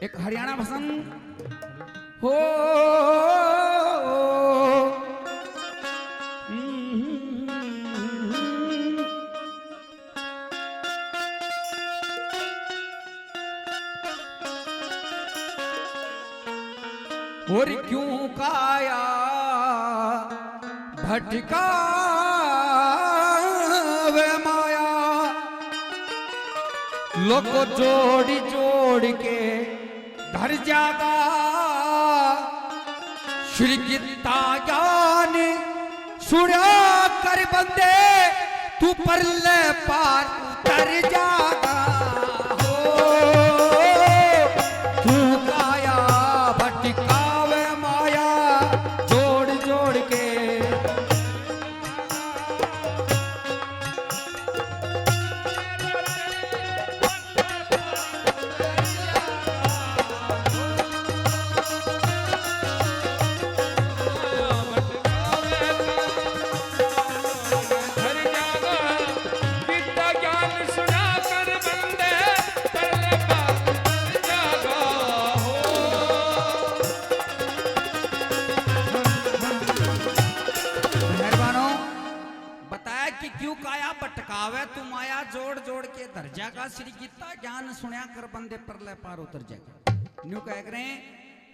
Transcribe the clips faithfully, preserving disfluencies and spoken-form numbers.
एक हरियाणा भजन हो। और क्यों काया भटकावे माया, लोग जोड़ जोड़ के धर जागा। श्री गीता ज्ञान सुणा कर बंदे, तू परले पार उतर जागा। हो, क्यों काया भटकावे माया, जोड़ जोड़ के। मेहरबानो, बताया कि क्यों काया भटकावे तू माया, जोड़ जोड़ के धर जागा। श्री गीता ज्ञान सुणा कर बंदे, परले पार उतर जागा। न्यू कह करें,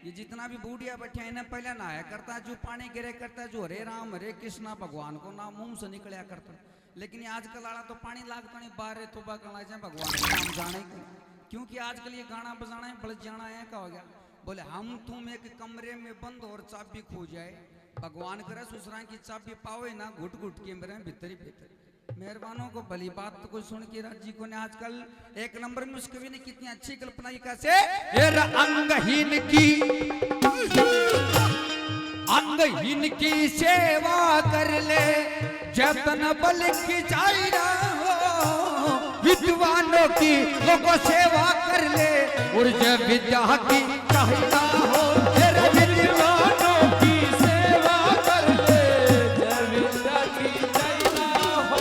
ये जितना भी बूढ़िया बैठे हैं ना, पहले नहाया करता, जो पानी गिरे करता, जो हरे राम हरे कृष्णा भगवान को नाम मुंह से निकलया करता। लेकिन ये आजकल आला तो पानी लागता नहीं, बाहर तो बागला जाए, भगवान का नाम जाने ही कोनी। क्योंकि आजकल ये गाना बजाना है, बज जाना है, क्या हो गया? बोले, हम तुम एक कमरे में बंद और चाबी खो जाए, भगवान करे ससुरा की चाबी पावे ना, घुट घुट के मेरे भीतर ही भीतर। मेहरबानों को भली बात तो कोई सुन के राजी को नहीं। आजकल एक नंबर में उस कवि ने कितनी अच्छी कल्पना की, कैसे? "ए र अंगहीन की, अंगहीन की सेवा कर ले, जतन बल की जाई ना हो, विद्वानों की लोगों सेवा कर ले, और जब विद्या की चाहिदा हो, तेरे विद्वानों की सेवा कर ले, जब विद्या की चाहिदा हो।"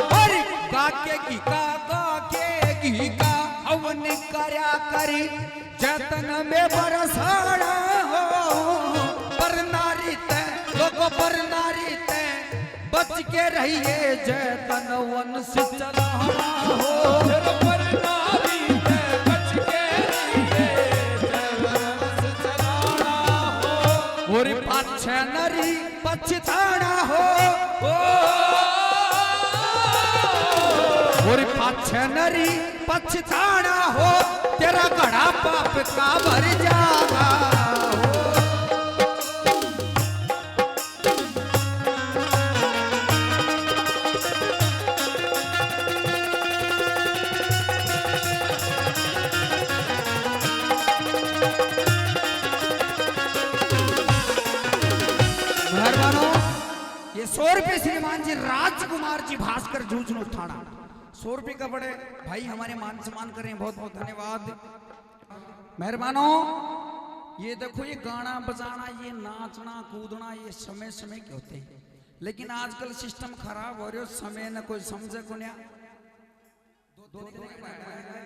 और गा के घी का, गा के घी का हवन करया करी, जतन में बरसाना हो, पर नारी तै, लोगों पर नारी तै बच के रहिए, जय तन वंश चलाना हो। पर नारी तै बच के रहिए, जय तन वंश चलाना हो। और पाछे नारी पछताना हो। ओ, और पाछे नारी पछताना हो, तेरा घड़ा पाप का भर जागा हो। मेहरबानों, ये सौ रुपये श्रीमान जी राजकुमार जी भास्कर जूझनू थाना, सौ रुपये का बड़े भाई हमारे मान सम्मान करें, बहुत बहुत धन्यवाद। मेहरबानों, ये देखो, ये गाना बजाना, ये नाचना कूदना, ये समय समय के होते हैं, लेकिन आजकल सिस्टम खराब हो रहे हो, समय न कोई समझे को नहीं। दो तीन भाई, भाई, भाई,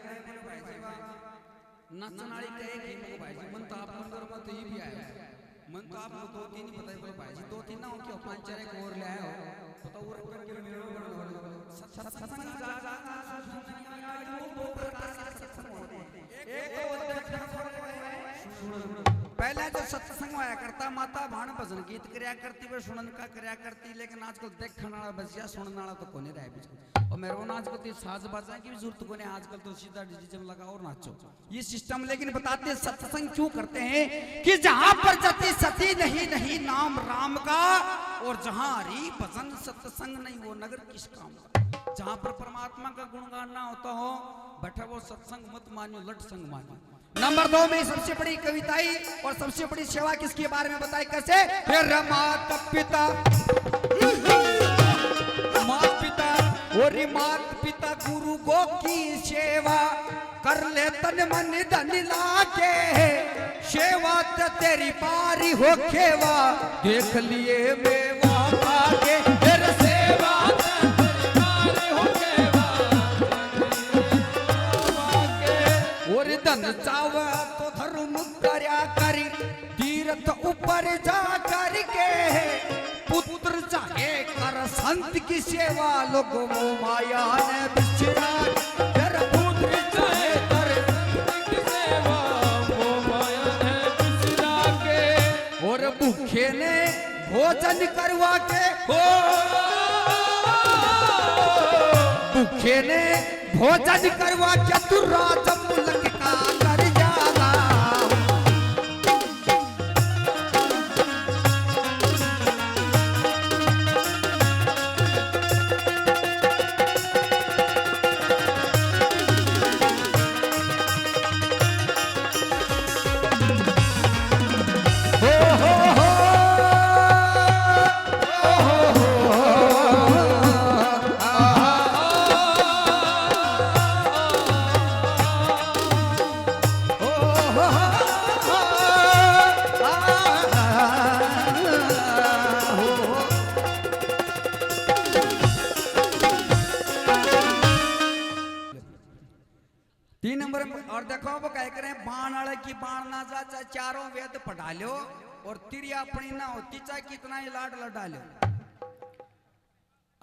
भाई, भाई, नचन वाली कहे कि "मो भाई जी, मन तो आप मंदिर में तो ये भी आया, मन तो आपको दो तीन ही पता है, बोले भाई जी, दो तीन ना हो, क्यों पांच चार एक और ले आए हो, पता वो रंग के मेरे को बना दो।" सत-, सत्संग जा, जा, जा, जा, सुन, सुन, सुन, सुन, सुन, दो प्रकार से सत्संग होते हैं। एक तो होता है सुन, सुन, पहले जो सत्संग होया करता, माता भाण भजन गीत करया करती, वे सुनन का करया करती, लेकिन आजकल देखण वाला बस या सुनण वाला तो कोनी रहा बिल्कुल। और मेरे को ना आजकल तो साज बाजा की भी जरूरत कोनी, आजकल तो सीधा डीजे में लगाओ और नाचो, ये सिस्टम। लेकिन बताते सत्संग क्यों करते हैं कि जहां पर जति सती नहीं, नहीं नाम राम का, और जहां हरि भजन सत्संग नहीं, वो नगर किस काम का। जहां पर परमात्मा का गुणगान ना होता हो, बैठे वो सत्संग मत मानियो, लट संग मानियो। नंबर दो में सबसे बड़ी कविताई और सबसे बड़ी सेवा किसके बारे में बताई, कैसे? हे रे माता पिता, माता पिता, और माता पिता गुरु गो की सेवा, कर ले तन मन धन लागे, सेवा ते तेरी पारी हो खेवा, देख लिए मेवा आगे, तेरे सेवा ते तेरी पारी हो खेवा। और धन चावे तो धर्म करया करी, तीर्थ ऊपर जा करके। पुत्र चाहे कर संत की सेवा, लोग मोह माया ने बिसरा। तेरा पुत्र चाहे कर संत की सेवा, मोह माया ने बिसरा के। और भूखे ने भोजन करवा के, हो, भूखे ने भोजन करवा के तू राज मुल्क का कर जागा। तीन नंबर में, और देखो वो कह करें, बाण वाले की बाण ना जा, चाहे चारों वेद पढ़ा लो और तिरिया अपनी ना होती, चाहे कितना ही लाड लड़ा लो।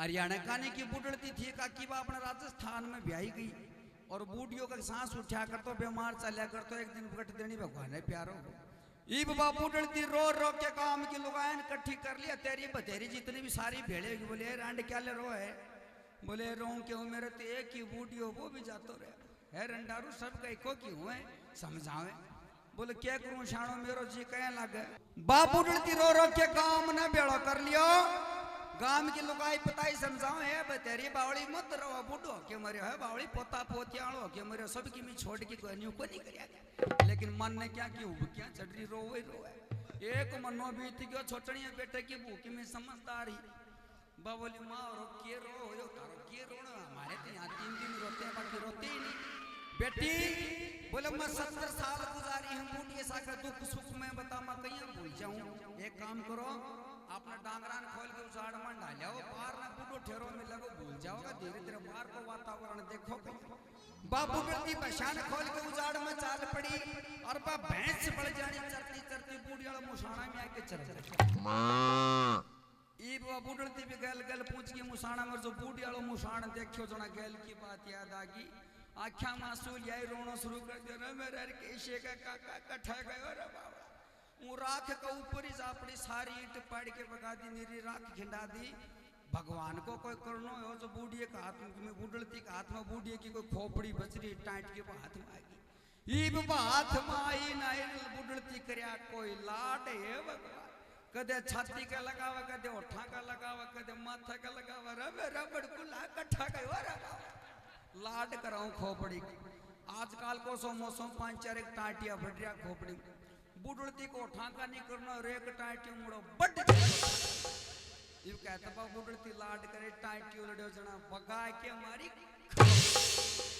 हरियाणा कानी की बुढ़लती थी, काकी बा अपने राजस्थान में ब्याही गई और बूढ़ियों का सांस उठा कर तो बीमार चल्या कर तो एक दिन कट देनी भगवान है प्यारो। इब बा बुढ़लती रो रो के गांव की लुगायन इकट्ठी कर लिया, तेरी बतेरी जितनी भी सारी भेड़े होगी, बोले, "ए रांड क्या ले रो है?" बोले, "रो क्यों, मेरे तो एक ही बूढ़ियो, वो भी जातो रहा है रंडारू, सब कह को क्यों है, समझावे।" बोले, "क्या करूं शाणो, मेरो जी कहे लागे।" बाप बुढ़लती रो रो के गांव ने भेड़ो कर लियो। गांव की लुगाई पताई समझाओ, "हे बतेरी बावली मत रो, बूढ़ो के मरे है बावली, पोता पोतियालो के मरे, सब की मी छोड़ के कोई न्यू को नहीं करिया।" लेकिन मन ने क्या की हुब क्या चढ़ रही, रो वही रो है। एक मनो बीत गयो, छोटनिया बेटे की भूख में समझदार ही। बावली माँ रो के रो हो, यो तारो के रोना, हमारे तो यहाँ तीन दिन रोते हैं, बाकी रोते ही नहीं। बेटी, बोले, "मैं सत्तर साल गुजारी हूँ बूढ़ी सा का दुख सुख में, बता मैं कहीं भूल जाऊँ। एक काम करो, अपना डांगरान खोल के उजाड़ में डाल आओ, बाहर ना बूढ़ो ठेरो में लगो, भूल जाओगा धीरे धीरे, बाहर को वातावरण देखो कहीं।" बाबू बेटी बशान खोल के उजाड़ में चाल पड़ी और बा भैंस बड़ जानी चरती चरती बूढ़ी वाला मुसाना में आके चर गई। इब वा बुढ़लती भी गैल गैल पहुंच गई मुसाना में, जो बूढ़ी वालो मुसाण देखियो जना गैल की बात याद आ गई। आख्या में आंसू लियाई, रोनो शुरू कर दियो, "रे मेरे हरकेशे का काका कठा गयो रे बाबा।" वो राख के ऊपर ही जा अपनी सारी ईंट पाड़ के बगा दी, निरी राख खिंडा दी। भगवान को कोई करनो हो जो बूढ़िए के हाथ में, बुढ़लती के हाथ में बूढ़िए की कोई खोपड़ी बच रही टाइट के हाथ में आ गई। इब हाथ में आई ना, इन बुढ़लती करया कोई लाड, हे भगवान। कदे छाती का लगावे, कदे ओठा का लगावे, कदे माथा का लगावे। रे मेरा बड़कुला कठा गयो रे बाबा। लाड कराऊं खोपड़ी। आजकल को सो मौसम पांच चार एक टाटिया फट रहा खोपड़ी। बुढ़लती को ओठा का नहीं करना, रेक टाटी मुड़ो बट। इब कहता बा बुढ़लती लाड करे, टाटी उलड़ो जना बगा के मारी।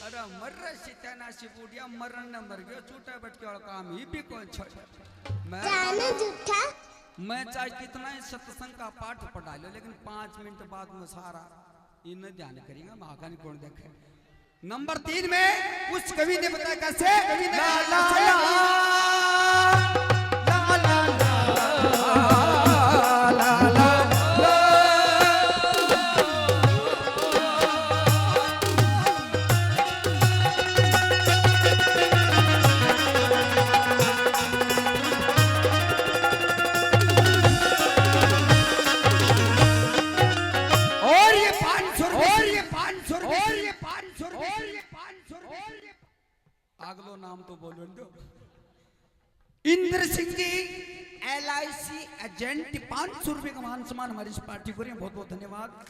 अरे मर रहा सीता ना सी बूढ़िया, मरण ने मर गयो, चूटा बटके वाला काम ही भी कौन छोड़। मैं जाने जूठा। मैं चाहे कितना ही सत्संग का पाठ पढ़ा लो, लेकिन पांच मिनट बाद में सारा इन ध्यान करेंगे, महाकानी कौन देखे। नंबर तीन में उस कवि ने बताया कैसे, कवि ने ला, ला, ला, ला, ला, ला, ला। और ये पाँच सौ रुपए, और ये पाँच सौ रुपए, और ये पाँच सौ रुपए, और ये पाँच सौ रुपए। अगलो नाम तो बोलो दो। इंद्र सिंह जी, एलआईसी एजेंट, पाँच सौ रुपए का मान सम्मान हमारी इस पार्टी को रही है। बहुत बहुत धन्यवाद।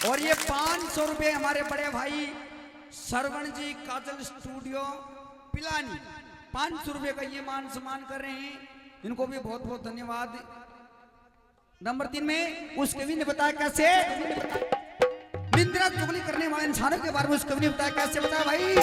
और ये पाँच सौ रुपए हमारे बड़े भाई सरवण जी, काजल स्टूडियो पिलानी, पाँच सौ रुपए का ये मान सम्मान कर रहे हैं, इनको भी बहुत बहुत धन्यवाद। नंबर तीन में उस कवि ने बताया कैसे निंदा चुगली करने वाले इंसानों के बारे में उस कवि ने बताया कैसे, बताया भाई।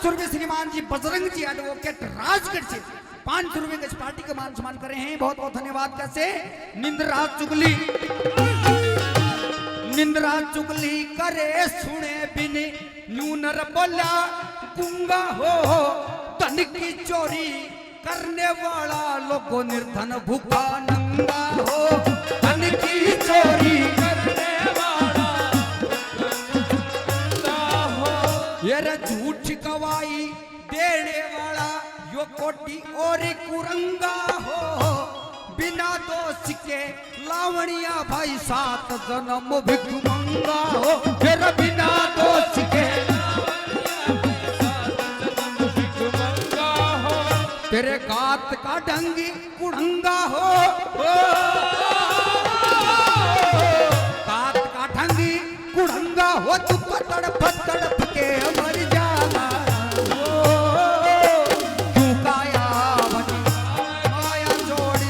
सौ रुपये श्रीमान जी बजरंग जी एडवोकेट राजगढ़ से पाँच सौ रुपये के पार्टी का मान सम्मान करे हैं। बहुत बहुत धन्यवाद। कैसे निंद रात चुगली, निंद रात चुगली करे सुने बिन, न्यू नर बोला गूंगा हो, धन की चोरी करने वाला लोगों निर्धन भूखा नंगा हो, धन की चोरी करने वाला नंगा हो। ये रे झूठ गवाही देने वाला यो कोटी और कुरंगा हो, बिना दोष के लावणिया भाई सात जन्म भिख मंगा हो, फिर बिना दोष के तेरे गात का ढंगी कुड़ंगा हो, गात का ढंगी कुड़ंगा हो, तू तो तड़प तड़प के मर जाना हो। क्यों काया बनी माया जोड़ी।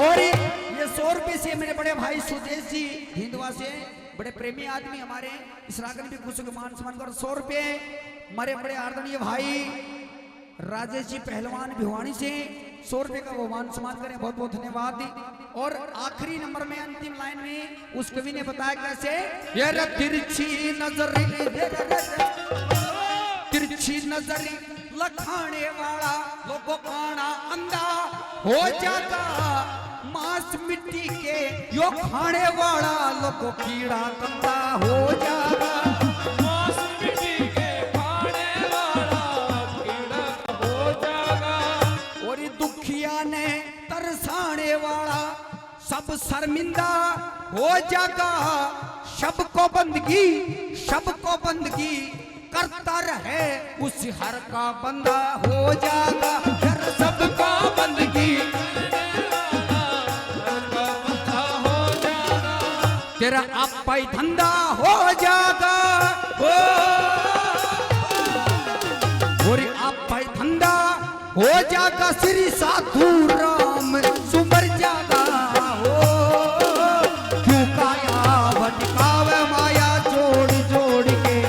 और ये सौ रुपये से मेरे बड़े भाई सुदेश जी हिंदवा से, बड़े प्रेमी आदमी हमारे, इस रागन भी खुश होकर मान सम्मान करो। सौ रुपये हमारे बड़े आदरणीय भाई राजेश जी पहलवान भिवानी से सौ रुपये का वो मान सम्मान करें, बहुत बहुत धन्यवाद। और आखिरी नंबर में, अंतिम लाइन में उस कवि ने बताया कैसे, ये रे तिरछी नजर, तिरछी नजर लखाने वाला लोगों काना अंधा हो जाता, मांस मिट्टी के यो खाने वाला लोगों कीड़ा कंधा हो जाता। मांस मिट्टी के खाने वाला कीड़ा हो जाता। और दुखिया ने तरसाने वाला सब शर्मिंदा हो जागा, सबको बंदगी, सबको बंदगी करता रहे उस हर का बंदा हो जागा, फिर सबका बंदगी करने वाला हर का बंदा हो जागा। तेरा आपा ही धंधा हो जागा, ओ, और आपा ही धंधा हो जागा श्री साधु राम सुमर जागा हो। क्यों काया भटकावे माया जोड़ जोड़ के।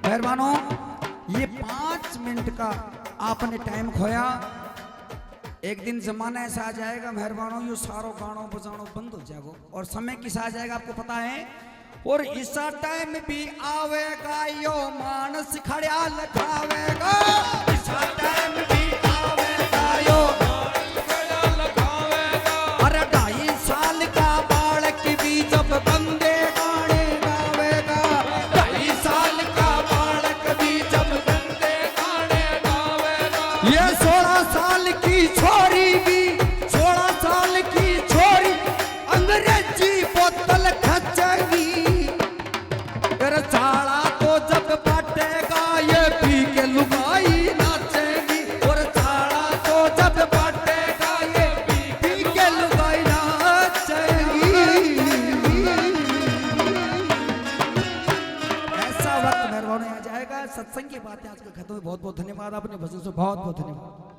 मेहरबानों, ये पाँच मिनट का आपने टाइम खोया। एक दिन जमाना ऐसा आ जाएगा, मेहरबानों, यो सारो गाणो बजाणो बंद हो जाएगा और समय किसा आ जाएगा, आपको पता है? और इसा टाइम भी आवेगा, यो मानस खड़ा लखावेगा। इसा टाइम भी आवेगा, यो मानस खड़ा लखावेगा। अरे ढाई साल का बालक भी जब गंदे गाने गावेगा, ढाई साल का बालक भी जब गंदे गाने गावेगा, ये सोलह साल की छोरी भी, सोलह साल की छोरी अंग्रेजी बोतल खचेगी। अरे चाला तो जब बाटेगा ये पी के लुगाई नाचेगी। और चाला तो जब बाटेगा ये पी के लुगाई नाचेगी। ऐसा वक्त मेहरबानी आ जाएगा। सत्संग की बातें आज के खत्म हुई। बहुत बहुत धन्यवाद, आपने भजन से बहुत बहुत धन्यवाद।